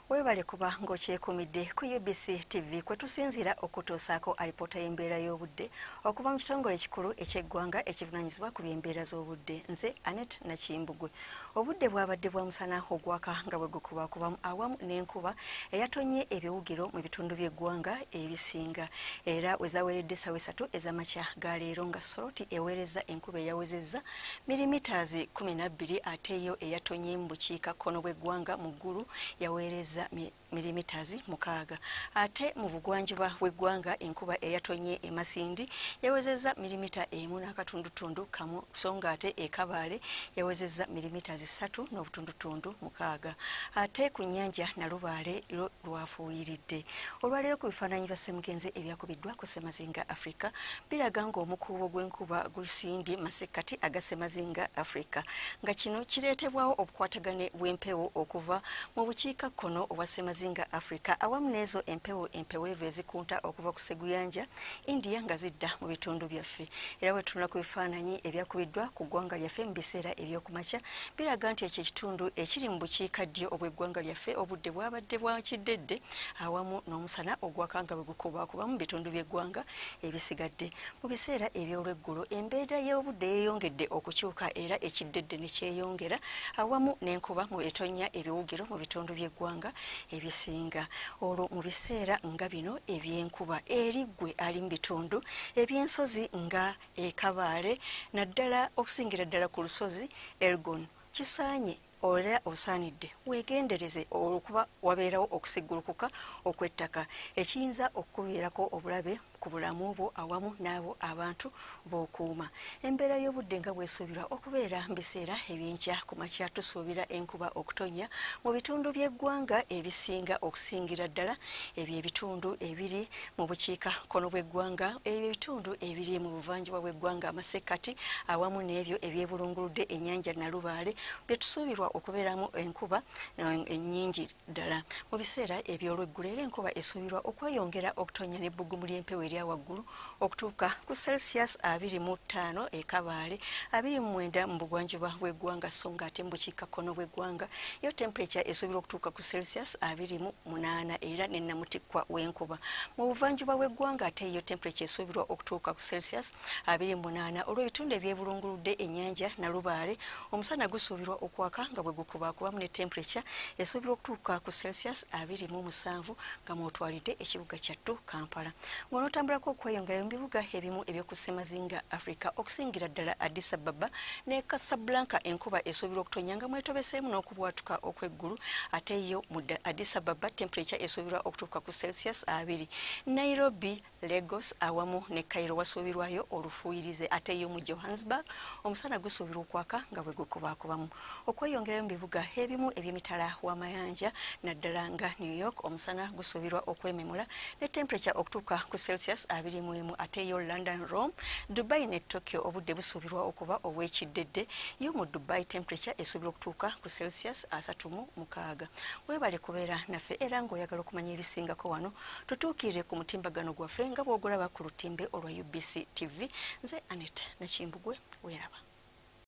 Weebale kuba ng'okyekumidde ku UBC TV kwe tusinziira okutuusaako alipoota y'embeera y'obudde okuva mu kitongole ekikulu eky'eggwanga ekivunaanyizibwa ku by'embeera z'obudde. Nze Annet Nakimbugwe. Obudde bwabadde bwa musana ogwaka nga bwe gukubakubamu awamu n'enkuba eyatonnye ebiwugiro mu bitundu by'eggwanga ebisinga era we zaweredde essaawa esatu ez'amakya ga leero nga Soroti eweerezza enkuba eyawezezza Milimitazi 12 ate yo eyatonye mu bukiika kkono bw'eggwanga mu Gulu yaweerezza milimitazi 6. Ate mu bugwanjuba bw'eggwanga enkuba eyatonye e Masindi yawezezza milimita emu n'akatundutundu kamu so ng'ate e Kabale yawezezza milimitazi ssatu n'obutundutundu 6. Ate ku nnyanja Nalubaale lwo lwafuuyiridde. Olwaleero ku bifaananyi bya Ssemugenzi ebyakubiddwa ku Ssemazinga Africa biraga ng'omukuubo gw'enkuba gusimbye masekkati aga Ssemazinga Africa nga kino kireetebwawo obukwatagane bw'empewo okuva mu bukiikakkono obwa Ssemazinga Africa awamu n'ezo empewo empeweevu ezikunta okuva ku Sseguyanja India nga zidda mu bitundu byaffe. Era bwe tutunula ku bifaananyi ebyakubiddwa ku ggwanga lyaffe mu biseera eby'okumakya biraga nti ekyo ekitundu ekiri mu bukiikaddyo obw'eggwanga lyaffe obudde bwabadde bwa kiddedde awamu n'omusana ogwaka nga bwe gukubakuba mu bitundu by'eggwanga ebisigadde. Mu biseera eby'olweggulo embeera y'obudde yeeyongedde okukyuka era ekiddedde ne kyeyongera awamu n'enkuba mu etonnya ebiwugiro mu bitundu by'eggwanga ebisinga. Olwo mu biseera nga bino eby'enkuba eri ggwe ali mu bitundu eby'ensozi nga e Kabale naddala okusingira ddala ku lusozi Elgon kisaanye era osaanidde weegendereze olwokuba wabeerawo okusiggulukuka okw'ettaka ekiyinza okukuviirako obulabe ku bulamu bwo awamu n'abo abantu b'okuuma. Embeera y'obudde nga bw'esuubirwa okubeera mu biseera eby'enkya ku makya tusuubira enkuba okutonnya mu bitundu by'eggwanga ebisinga okusingira ddala ebyo ebitundu ebiri mu bukiika kkono bw'eggwanga, ebyo ebitundu ebiri mu buvanjuba bw'eggwanga amasekkati awamu n'ebyo ebyebulunguludde ennyanja Nalubaale bye tusuubirwa okubeeramu enkuba ennyingi ddala. Mu biseera eby'olweggulo era enkuba esuubirwa okweyongera okutonnya n'ebbugumu ly'empewo erya waggulu okutuuka ku Celsius 25 e Kabale, 29 mu bugwanjuba bw'eggwanga sso ng'ate mu bukiikakkono bw'eggwanga yo temperature esuubirwa okutuuka ku Celsius 28 era ne nnamutikkwa w'enkuba. Mu buvanjuba bw'eggwanga ate yo temperature esuubirwa okutuuka ku Celsius 28 olw'ebitundu ebyebulunguludde ennyanja Nalubaale omusana gusuubirwa okwaka nga bwe gukubaakubamu ne temperature esuubirwa okutuuka ku Celsius 27 nga mw'otwalidde ekibuga kyattu Kampala. Ng'onootambulako okweyongerayo mu bibuga ebimu eby'oku ssemazinga Afrika okusingira ddala Addis Ababa ne Casablanca enkuba esuubirwa okutonnya nga mwetobeseemu n'okubwatuka okw'eggulu ate yo mu Addis Ababa temperature esuubirwa okutuuka ku Celsius abiri. Nairobi, Lagos awamu ne Cairo wasuubirwayo olufuuyirize ate yo mu Johannesburg omusana gusuubirwa okwaka nga bwe gukubaakubamu. Okweyongerayo mu bibuga ebimu eby'emitala w'amayanja naddala nga New York omusana gusuubirwa okwememula ne temperature okutuuka ku Celsius 21 ate yo London, Rome, Dubai ne Tokyo obudde busuubirwa okuba obw'ekiddedde. Yo mu Dubai temperature esuubirwa okutuuka ku Celsius 36. Weebale kubeera naffe era ng'oyagala okumanya ebisingako wano tutuukirire ku mutimbagano gwaffe nga bw'ogulaba ku lutimbe olwa UBC TV. Nze Annet Nakimbugwe, weeraba.